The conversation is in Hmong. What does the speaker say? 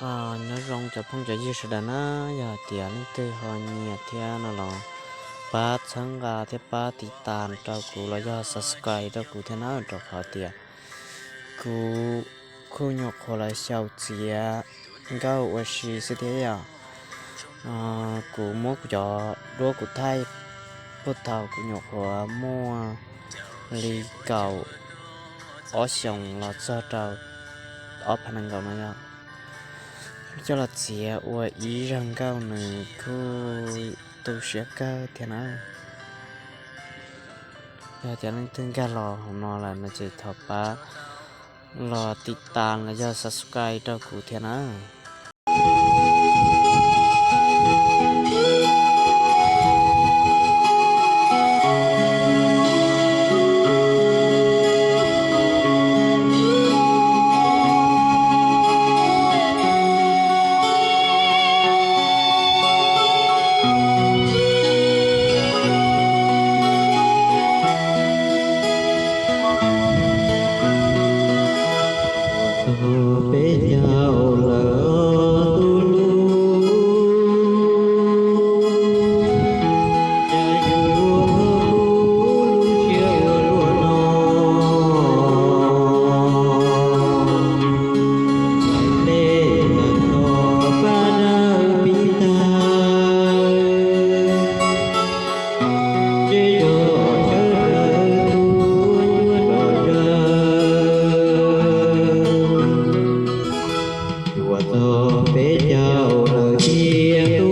Nyob zoo cov phooj cov ywg sawv daws na, yog hais tias leej twg ho nyiam thiab no los pab txhawb nqa thiab pab tiv tas rau kuv los yog subscribe rau kuv thiab na, rau qhov tias kuv kuj nyuam qhuav los xyaum txiav nkauj ua si xwb thiab yom. Kuv muab kuv cov duab kuv thaij puag thaum kuv nyuam qhuav muaj li kaum ob xyoos los txog rau ob phav nees nkaum no yom, coj los txiav ua ib zag nkauj nws kuj tu siab kawg thiab na. Yog tias leej twg nkag los hauv no lawm no ces thov pab los tiv tas los yog subscribe rau kuv thiab na. Peb caug lawm tus hlub, cas yuav kub lub siab ua luaj no. Peb tag nrho pab dawb pib tag, seb yog sawv daws tus nyuaj nrog sawv. Yuav txog peb caug lawm tiag tus